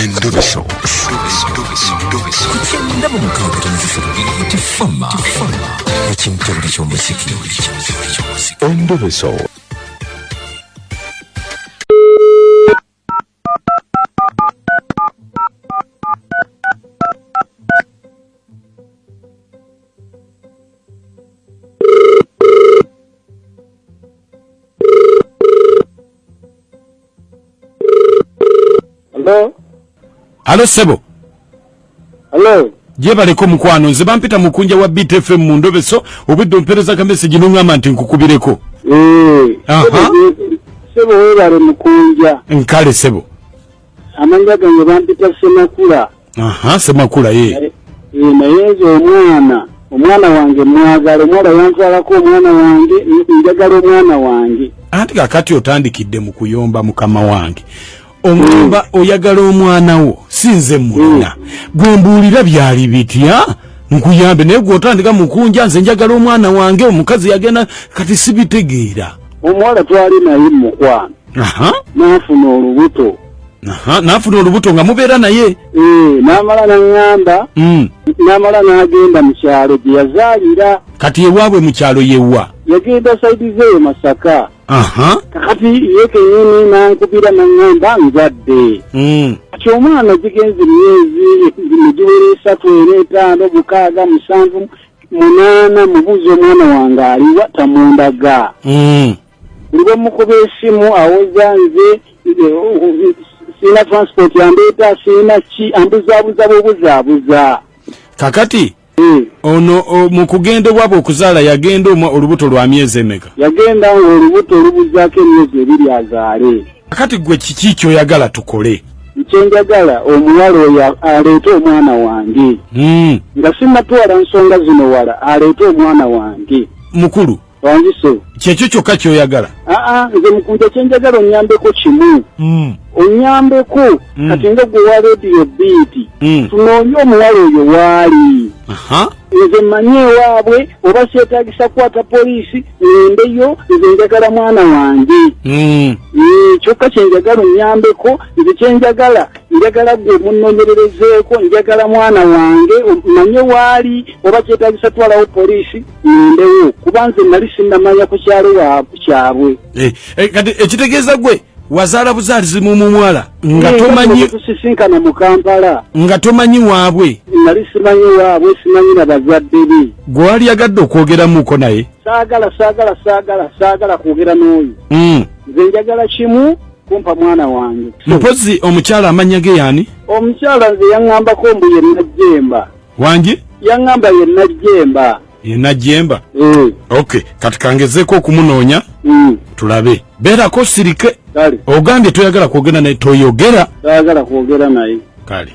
Endobeso. Ku kyenda mu mukaaga tono ssatu Tifama ekimtebule ky'omuziki. Endobeso. Hello? Alo ssebo. Hello? Gyebaleko mukwano, nze bampita Mukunja wa Beat FM mu Ndobeso, obwedde ompeereza ka message n'oŋŋamba nti nkukubireko. Eh. Aha. Sebo weebale Mukunja. Nkale ssebo. Amannya gange bampita Ssemakula. Aha, Ssemakula ye. Eh, naye nze omwana wange mwagala, omuwala yantwalako omwana wange, njagala omwana wange. Anti kakati otandikidde mu kuyomba mukama wange. Omwamba oyagala omwana wo, si nze mulina. Gwe mbuulira byali bitya? Nkuyambe naye gwe otandika Mukunja nze njagala omwana wange, omukazi yagenda kati sibitegeera. Omuwala twali naye mu mukwano. Aha. N'afuna olubuto. Aha, n'afuna olubuto nga mubeera naye. N'amala n'aŋŋamba. N'amala n'agenda mu kyalo gye yazaalira. Kati ewaabwe mu kyalo yewa? Yagenda sayidi zeeyo Masaka. Aha. Kakati ye kennyini n'ankubira n'aŋŋamba nzadde. Kati omwana gigenze emyezi ne giwera 3, 4, 5, 6, 7, 8, mubuuza omwana wange aliwa tamundaga. Buli bwe mukuba esimu awoza nze sirina transport yandeeta, sirina ki, ambuzaabuza bubuzaabuza. Kakati ono mu kugenda ewaabwe okuzaala yagenda olubuto lwa myezi emeka? Yagenda ng'olubuto olubuzaako emyezi 2 azaale. Kakati gwe kiki ky'oyagala tukole? Kye njagala omuwala oyo aleete omwana wange. Nga sinnatwala nsonga zino wala, aleete omwana wange. Mukulu. Wangiso. Kyekyo kyokka ky'oyagala? Aa, nze Mukunja kye njagala onnyambeko kimu. Onnyambeko kati nga gwe wa Radio Beat. Tunoonye omuwala oyo waali. Nze mmanyi ewaabwe, oba seetaagisa kukwata poliisi, ŋŋendeyo, nze njagala mwana wange. Kyokka kye njagala onnyambeko, nze kye njagala, njagala gwe munnoonyererezeeko, njagala mwana wange, mmanye waali, oba kyetaagisa twalawo poliisi, ŋŋendewo, kuba nze nali sinnamanya ku kyalo kyabwe. Kati ekitegeeza gwe wazaala buzaalizi mu muwala nga tomanyi Tusisinkana mu Kampala. Nga tomanyi waabwe. Nali simanyi waabwe, simanyi na bazadde be. Gwe wali yagadde okwogeramuko naye? Saagala, saagala, saagala, saagala kwogera n'oyo. Nze njagala kimu, kumpa mwana wange. Mpozi omukyala amannya ge yaani? Omukyala nze yaŋŋambako mbu ye Najjemba. Wangi? Yaŋŋamba ye Najjemba. Ye Najjemba? Okay, kati kangezeeko okumunoonya. Tulabe. Beerako osirike. Kale. Ogambye toyagala kwogera naye, toyogera. Toyagala kwogera naye. Kale.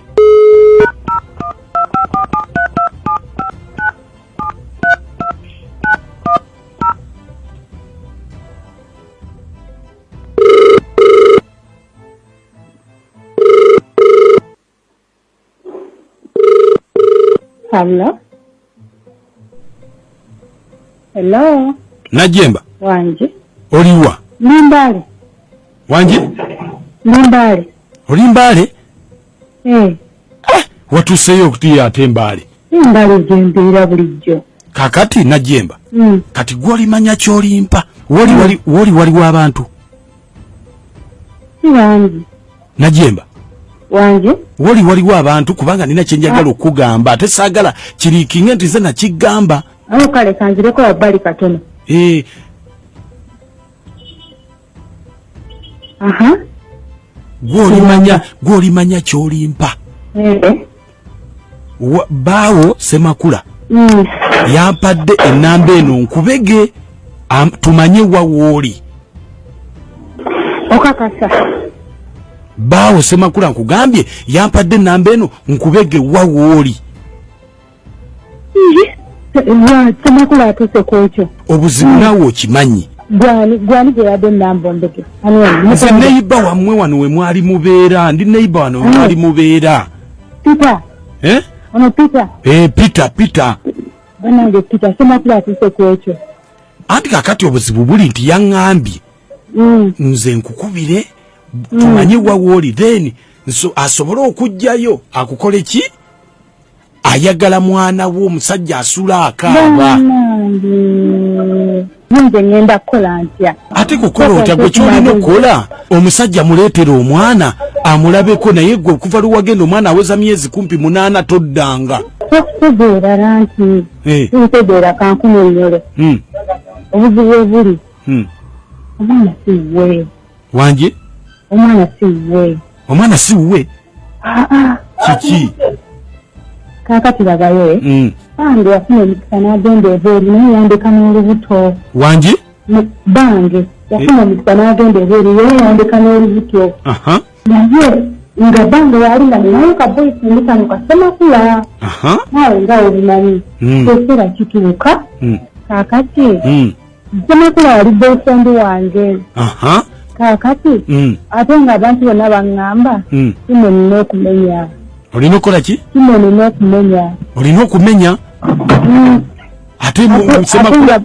Hello? Hello? Najjemba. Wangi. Oliwa? Ndi Mbale. Wangi? Ndi Mbale. Oli Mbale? Eh. Watuuseeyo okutiya ate Mbale? Ndi Mbale gye mbeera bulijjo. Kakati Najjemba. Kati gwe olimanya ky'olimpa. Woli wali, woli waliwo abantu? Si bangi. Najjemba. Wangi? Woli waliwo abantu kubanga nina kye njagala okugamba ate saagala kiriikinge nti nze nakigamba. Awo kale kanzireko wabbali katono. Aha. Gwe olimanya ky'olimpa. Baawo Ssemakula. Yampadde ennamba eno nkubege, tumanye wa w'oli. Okakasa. Baawo Ssemakula nkugambye yampadde ennamba eno nkubege wa w'oli. Ssemakula atuuse ku ekyo. Obuzibu naawe okimanyi. Gwani gwe yadde ennamba ombege? Ani wano? Nze neighbor wammwe wano we mwali mubeera, ndi neighbor wano we mwali mubeera. Peter. Ono Peter. Peter, Peter. Bannange Peter, Ssemakula atuuse ku ekyo. Anti kaakati obuzibu buli nti yaŋŋambye. Nze nkukubire, tumanye wa w'oli, then Asobole okujjayo akukole ki? Ayagala mwana wo, omusajja asula akaaba. Nze ngenda kukola ntya? Ate kukola otya? Gwe kyolina okukola, omusajja muleetera omwana amulabeko, naye gwe okuva lwewagenda omwana aweza myezi kumpi 8 toddanga. Tokutegeera nti ntegeera, kankunyonnyole obuzibu obuli. Omwana si wuwe. Wange? Omwana si wuwe. Omwana si wuwe? Kiki? Kaakati labayo, bange yafuna omukisa n'agenda ebweru, naye yandeka n'olubuto. Wange? Bange yafuna omukisa n'agenda ebweru, naye yandeka n'olubuto. Naye nga bange yali nga ninayo ka boyfriend kano kasemakula, naawe nga obimanyi, ekiseera kituuka. Kaakati semakula yali boyfriend wange. Kaakati ate nga abantu bonna baŋŋamba kino nina okumenya. Olina okukola ki? Kino nina okumenya. Olina okumenya? Ate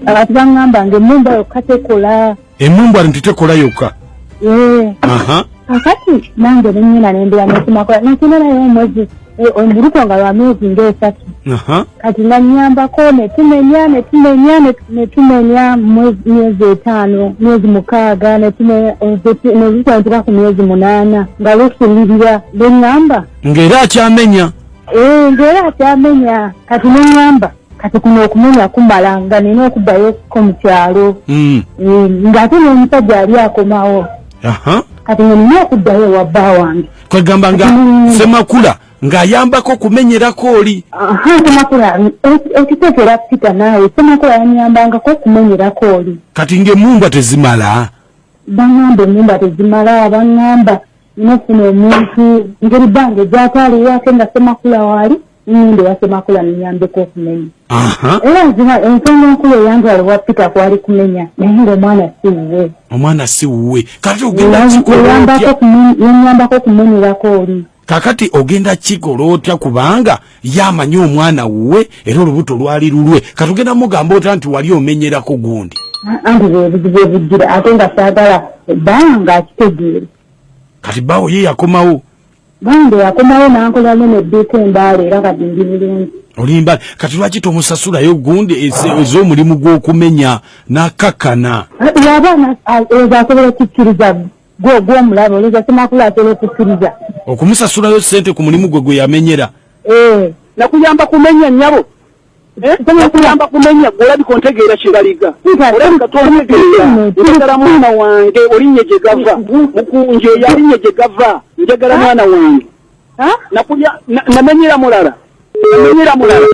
ate baŋŋamba nga emmumbwa yokka tekola. Emmumbwa nti tekola yokka? Kakati nange nenyina nembeera nesimakola nekina naye omwezi olubuto nga lwa myezi nga 3. Kati nga nnyambako netumenya netumenya netumenya myezi 5, myezi 6, netumenya ku myezi 8 nga lusulirira neŋŋamba ng'era akyamenya. Ng'era akyamenya. Kati neŋŋamba kati kuno okumenya kumala nga nina okuddayo mu kyalo, ng'ate n'omusajja ali akomawo. Kati nga nina okuddayo ewa bba wange. Kwegamba nga Semakula ng'ayambako okumenyerako oli. Semakula okitegeera Peter, naawe Semakula yanyambangako okumenyerako oli. Kati ng'emmumbwa tezimala? Baŋŋamba emmumbwa tezimala, baŋŋamba nina okufuna omuntu ngeri bbange gy'ataaliwo ate nga Semakula waali, ngende ewa Semakula nenyambeko okumenya. Era nzima ensonga enkulu eyantwala ewa Peter kwali kumenya, naye ng'omwana si wuwe. Omwana si wuwe. Kati ogenda kikola otya? Yenyambako okumenyerako oli. Kakati ogenda kikola otya kubanga yamanyi omwana wuwe era olubuto lwali lulwe? Kati ogenda mugamba otya nti wali omenyerako gundi? Anti bwe buzibu obujjira, ate nga saagala bbanga akitegeere. Kati bbaawo ye yakomawo? Bange yakomawo n'ankola nene edduuka embaala, era kati ndi bulungi. Olimba. Kati lwaki tomusasulayo gundi ez'omulimu gw'okumenya n'akakkana? Yaba olowooza asobola okukkiriza gw'omulaba, olowooza Semakula asobola okukkiriza okumusasulayo ssente ku mulimu gwe gwe yamenyera? Nakuyamba kumenya nnyabo. Nakuyamba kumenya, gwe olabika ontegeera kibaliga. Olabika tontegeera. Njagala mwana wange olinye gye gava. Mukunje yalinye gye gava. Njagala mwana wange. Namenyera mulala. Namenyera mulala.